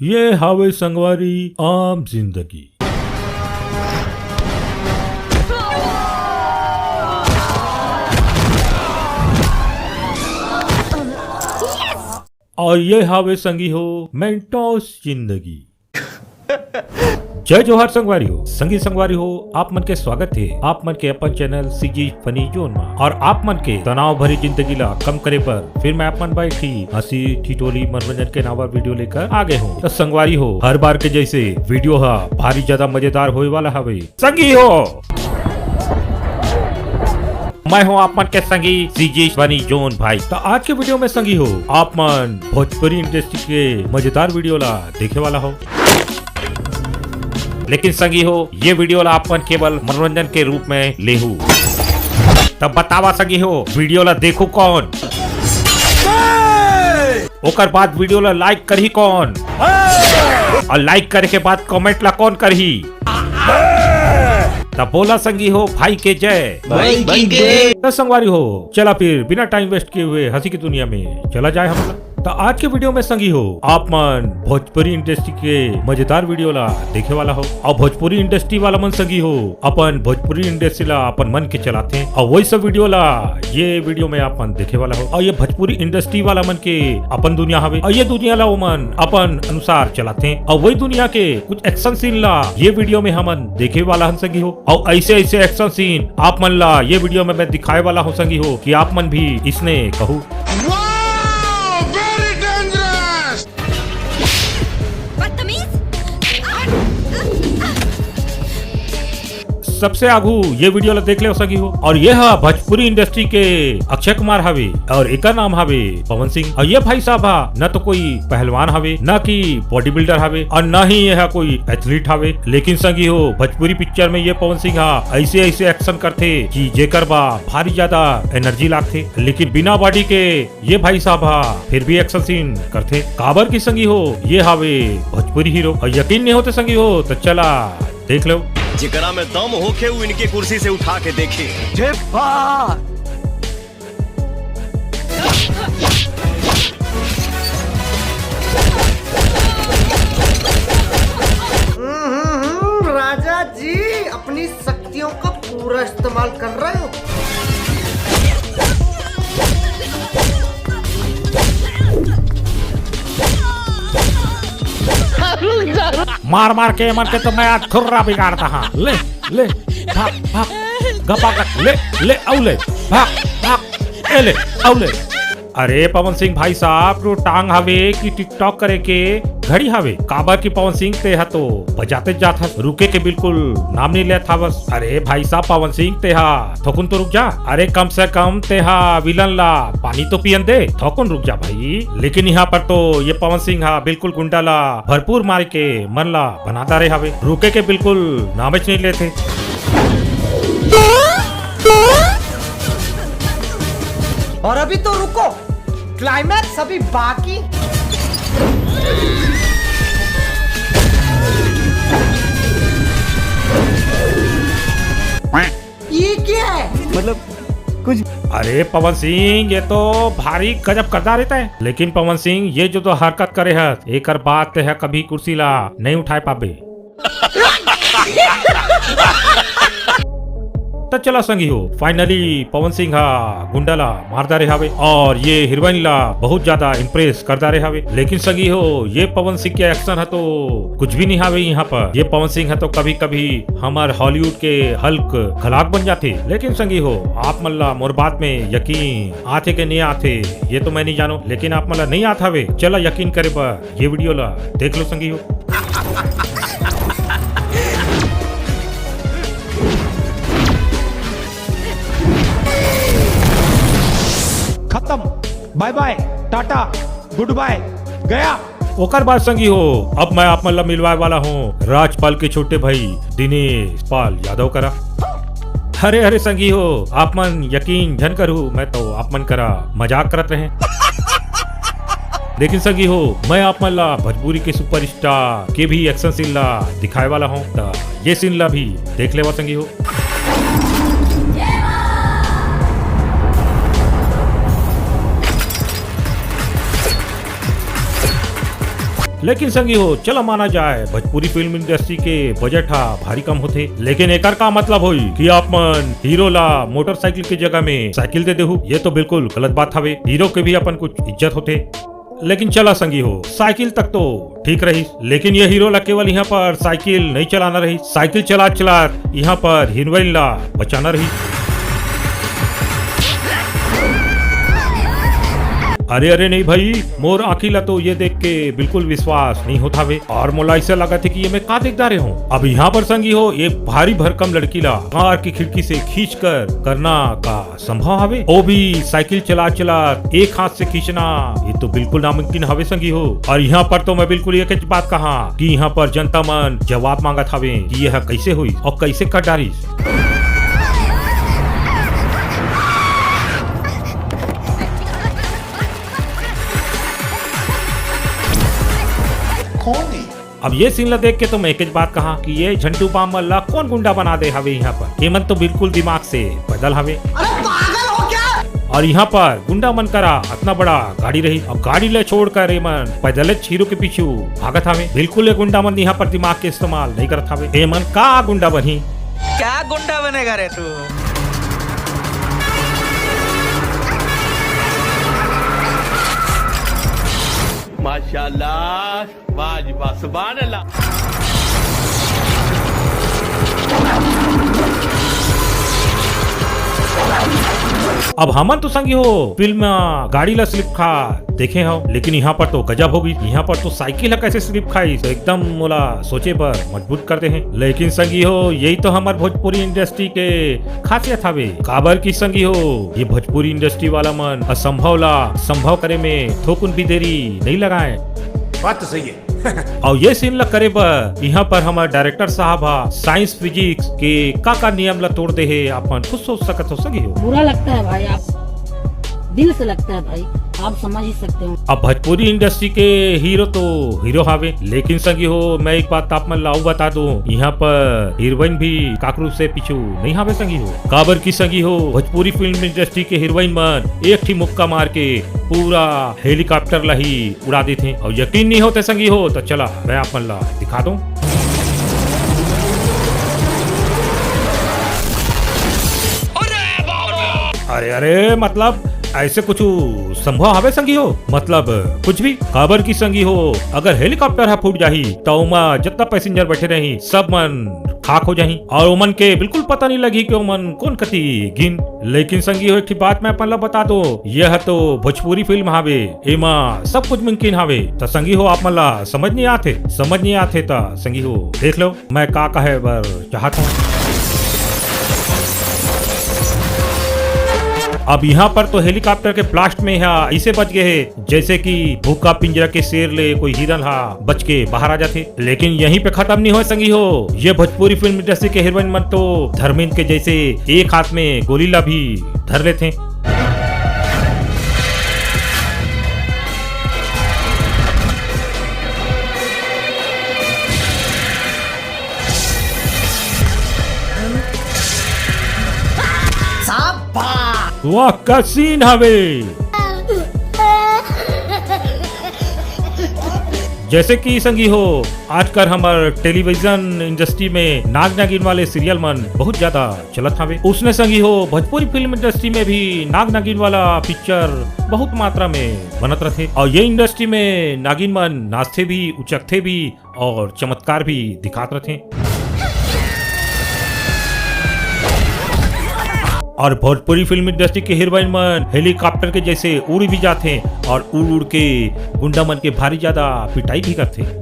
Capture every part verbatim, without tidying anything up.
ये हावे संगवारी आम जिंदगी। और ये हावे संगी हो मेंटोस जिंदगी। जय जोहार संगवारी हो, संगी संगवारी हो, आप मन के स्वागत हे आप मन के अपन चैनल सीजी फनी जोन मा। और आप मन के तनाव भरी जिंदगी ला कम करे बर फिर मैं अपन बैठी हंसी ठिठोली मनोरंजन के नावर वीडियो लेकर आ गए हूँ। तो संगवारी हो, हर बार के जैसे वीडियो हा भारी ज्यादा मजेदार होए वाला हवे। संगी हो, मैं हूँ आप मन के संगी सीजी फनी जोन भाई। तो आज के वीडियो में संगी हो, आप मन भोजपुरी इंडस्ट्री के मजेदार वीडियो ला देखे वाला हो। लेकिन संगी हो, ये वीडियो ला आप मन केवल मनोरंजन के रूप में लेहू। तब बतावा संगी हो, वीडियो ला देखू कौन? ओकर बाद वीडियो ला लाइक करही कौन? और लाइक करे के बाद कमेंट ला कौन करही? तब बोला संगी हो, भाई के जय। भाई की जय। तो संगवारी हो, चला फिर बिना टाइम वेस्ट किए हुए हंसी की दुनिया में चला जाए हम लोग। तो आज के वीडियो में संगी हो, आप मन भोजपुरी इंडस्ट्री के मजेदार वीडियो ला देखे वाला हो। और भोजपुरी इंडस्ट्री वाला मन संगी हो, अपन भोजपुरी इंडस्ट्री ला अपन मन के चलाथे। और वही सब वीडियो ला ये वीडियो में आप मन देखे वाला हो। और ये भोजपुरी इंडस्ट्री वाला मन के अपन दुनिया हवे। और ये दुनिया ला ओमन अपन अनुसार चलाथे। और वही दुनिया के कुछ एक्शन सीन ला ये वीडियो में हमन देखे वाला हन संगी हो। और ऐसे ऐसे एक्शन सीन आप मन ला ये वीडियो में मैं दिखाए वाला हूँ संगी हो, कि आप मन भी इसने कहू। Wow, very dangerous। बदतमीज। सबसे आगू ये वीडियो ला देख ले संगी हो। और ये हा भोजपुरी इंडस्ट्री के अक्षय कुमार हवे और एकर नाम हवे पवन सिंह। और ये भाई साहब हा न तो कोई पहलवान हवे, न कि बॉडी बिल्डर हवे, और न ही ये हा कोई एथलीट हवे। लेकिन संगी हो, भोजपुरी पिक्चर में ये पवन सिंह हा ऐसे ऐसे एक्शन करथे कि जेकर बा भारी ज्यादा एनर्जी लागथे। लेकिन बिना बॉडी के ये भाई साहब हा फिर भी एक्शन सीन करथे। काबर की संगी हो, ये हावे भोजपुरी हीरो। और यकीन नहीं होते संगी हो, तो चला देख लो। जेकरा में दम होखे, उ इनके कुर्सी से उठा के देखे। जे बा। हम्म, हम्म, हम्म, राजा जी, अपनी शक्तियों का पूरा इस्तेमाल कर रहे हो। मार मार के मन के तो मैं आज खुर्रा बिगाड़ता हाँ। ले, ले, भाग, भाग, गपा गप, ले, ले, औ ले, भाग, भाग, ए ले, औ ले। अरे पवन सिंह भाई साहब, तो टांग हवे कि टिकटॉक करे के घड़ी हवे? काबर कि पवन सिंह तेहा तो बजाते जात हस, रुके के बिल्कुल नाम नहीं लेत हवस। अरे भाई साहब पवन सिंह तेहा थोकुन तो रुक जा। अरे कम से कम तेहा विलन ला पानी तो पियन दे, थोकुन रुक जा भाई। लेकिन यहाँ पर तो ये पवन सिंह हा बिल्कुल गुंडा ला भरपूर मार के मन ला बना डारे हवे, रुके के बिल्कुल नामेच नहीं लेथे। और अभी तो रुको, क्लाइमैक्स अभी बाकी। ये क्या है? मतलब कुछ। अरे पवन सिंह, ये तो भारी गजब करदा रहता है। लेकिन पवन सिंह, ये जो तो हरकत करे है, एकर बाद ते है कभी कुर्सी ला नहीं उठाए पाबे। तो चला संगी हो, फाइनली पवन सिंह हा गुंडा ला मार डारे हावे और ये हीरोइन ला बहुत ज्यादा इम्प्रेस कर डारे हावे। लेकिन संगी हो, ये पवन सिंह के एक्शन है तो कुछ भी नहीं हावे यहाँ पर। ये पवन सिंह है तो कभी कभी हमार हॉलीवुड के हल्क खलाक बन जाते। लेकिन संगी हो, आप मन ला मोर बात में यकीन आथे के नहीं आथे, ये तो मैं नहीं जानो, लेकिन आप मन ला नहीं आत हावे, चला यकीन करे बर ये वीडियो ला देख लो संगी हो। खत्म, बाय बाय, टाटा, गुड बाय, गया। ओकर बाद संगी हो, अब मैं आप मन ला मिलवाए वाला हूँ राजपाल के छोटे भाई दिनेश पाल यादव करा। अरे अरे संगी हो, आप मन यकीन झन करू, मैं तो आप मन करा मजाक करत रहे। लेकिन संगी हो, मैं आप मन ला भोजपुरी के सुपरस्टार के भी एक्शन सीन ला दिखाए वाला हूँ, त ये सीन ला भी देख लेवा संगी हो। लेकिन संगी हो, चला माना जाए, भोजपुरी फिल्म इंडस्ट्री के बजट हा भारी कम होथे, लेकिन एकर का मतलब होई कि आप मन हीरो ला मोटरसाइकिल के जगह में साइकिल दे देहू? ये तो बिल्कुल गलत बात हवे। हीरो के भी अपन कुछ इज्जत होथे। लेकिन चला संगी हो, साइकिल तक तो ठीक रही, लेकिन ये हीरो ला केवल यहाँ पर साइकिल नहीं चलाना रही, साइकिल चला चला यहाँ पर हीरोइन ला बचाना रही। अरे अरे नहीं भाई, मोर आँखी ला तो ये देख के बिल्कुल विश्वास नहीं होत हवे, और मोला ऐसा लगत हे कि ये मैं का देख डारे हूँ। अब यहाँ पर संगी हो, एक भारी भरकम लड़की ला कार की खिड़की से खींच कर करना का संभव हवे, वो भी साइकिल चला चला एक हाथ से खींचना, ये तो बिल्कुल नामुमकिन हवे संगी हो। और यहाँ पर तो मैं बिल्कुल एक ही बात कहा कि यहाँ पर जनता मन जवाब मांगत हवे कि यह कैसे हुई और कैसे कर डारिस। कौन है? अब ये सीन ला देख के तो मैं एक ही बात कहा कि ये झंडू बाम मन ला कौन गुंडा बना दे हवे यहाँ पर। ये मन तो बिल्कुल दिमाग से पैदल हवे। अरे पागल हो क्या? और यहाँ पर गुंडा मन करा इतना बड़ा गाड़ी रही, अब गाड़ी ला छोड़कर ये मन पैदल हीरो के पीछू भागत हवे। बिल्कुल ये गुंडा मन यहाँ पर दिमाग के इस्तेमाल नहीं करत हवे। ये मन का गुंडा बनही? क्या गुंडा बनेगा रे तू? माशाल्लाह, वाह जी वाह, सुभान अल्लाह। अब हमन तो संगी हो फिल्म गाड़ी ला स्लिप खा देखे हो, लेकिन यहाँ पर तो गजब होगी। यहाँ पर तो साइकिल ला कैसे स्लिप खाई, तो एकदम मोला सोचे बर मजबूर कर दे हे। लेकिन संगी हो, यही तो हमर भोजपुरी इंडस्ट्री के खासियत हवे। काबर की संगी हो, ये भोजपुरी इंडस्ट्री वाला मन असंभव ला संभव करे में थोकुन भी देरी नहीं लगाए। बात तो सही है। और ये सीन ला करे बर यहाँ पर हमर डायरेक्टर साहब हा साइंस फिजिक्स के का का नियम ला तोड़ दे हे, आप मन खुद सोच सकत हो संगी हो। बुरा लगता है भाई, आप दिल से लगता है भाई, आप समझ ही सकते हो। अब भोजपुरी इंडस्ट्री के हीरो तो हीरो हावे, लेकिन संगी हो, मैं एक बात आप मन ला अउ बता दूं, यहाँ पर हीरोइन भी काकरू से पीछू नहीं हावे संगी हो। काबर की संगी हो, भोजपुरी फिल्म इंडस्ट्री के हीरोइन मन एक ठी मुक्का मार के पूरा हेलीकॉप्टर ला ही उड़ा देथे। और यकीन नहीं होते संगी हो, तो चला मैं आप मन ला दिखा दूं। अरे अरे, मतलब ऐसे कुछ संभव हवे संगी हो? मतलब कुछ भी। काबर की संगी हो, अगर हेलीकॉप्टर हा फूट जाही त ओमा जितना पैसेंजर बैठे रही, सब मन खाक हो जाही और ओमन के बिल्कुल पता नहीं लगही कि ओमन कोन कति गिन। लेकिन संगी हो, एक ठी बात मैं अपन ला बता दो, यह तो भोजपुरी फिल्म हावे, एमा सब कुछ मुमकिन हावे। त संगी हो, आप मन ला समझ नहीं आथे, समझ नहीं आथे त संगी हो देख लो मैं का कहे बर चाहत हूँ। अब यहाँ पर तो हेलीकॉप्टर के ब्लास्ट में हा ऐसे बच गए हे, जैसे कि भूखा पिंजरा के शेर ले कोई हिरन हा बच के बाहर आ जाथे। लेकिन यहीं पे खत्म नहीं होय संगी हो, ये भोजपुरी फिल्म इंडस्ट्री के हीरोइन मन तो धर्मेंद्र के जैसे एक हाथ में गोली ला भी धर लेथे। वाह, का सीन हवे। जैसे कि संगी हो, आजकल हमर टेलीविजन इंडस्ट्री में नाग नागिन वाले सीरियल मन बहुत ज्यादा चलत हवे। उसने संगी हो, भोजपुरी फिल्म इंडस्ट्री में भी नाग नागिन वाला पिक्चर बहुत मात्रा में बनत रथे और ये इंडस्ट्री में नागिन मन नाचथे भी, उचकथे भी और चमत्कार भी दिखात रथे। और भोजपुरी फिल्म इंडस्ट्री के हीरोइन मन हेलीकॉप्टर के जैसे उड़ भी जाथे और उड़ उड़ के गुंडा मन के भारी ज्यादा पिटाई भी करथे।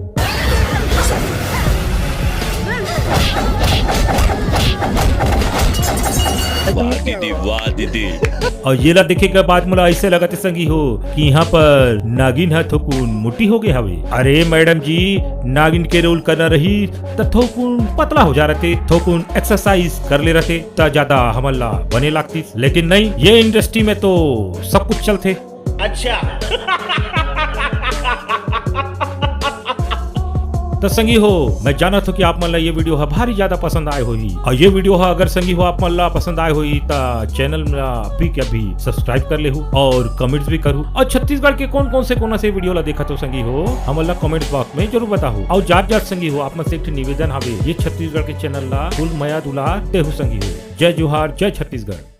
वाह दीदी, वाह दीदी। और ये ला देखे के बाद मोला ऐसे लगत हे संगी हो कि यहाँ पर नागिन ह थोकुन मोटी हो गए हवे। अरे मैडम जी, नागिन के रोल करना रही त थोकुन पतला हो जा रहते, थोकुन एक्सरसाइज कर ले रहते त ज्यादा हमन ला बने लागतिस। लेकिन नहीं, ये इंडस्ट्री में तो सब कुछ चलथे। अच्छा। त संगी हो, मैं जानत हूँ कि आप मन ला ये वीडियो ह भारी ज्यादा पसंद आए होही, और ये वीडियो ह अगर संगी हो आप मन ला पसंद आए होही त चैनल ला अभी के अभी सब्सक्राइब कर लेहू और कमेंट्स भी करू। और छत्तीसगढ़ के कौन कौन से कोना से वीडियो ला देखत हो संगी हो, हमन ला कमेंट्स बॉक्स में जरूर बताहू। और जात जात संगी हो, आप मन से एक ठे निवेदन हवे, ये छत्तीसगढ़ के चैनल ला फुल मया दुलार देहू संगी हो। जय जोहार, जय छत्तीसगढ़।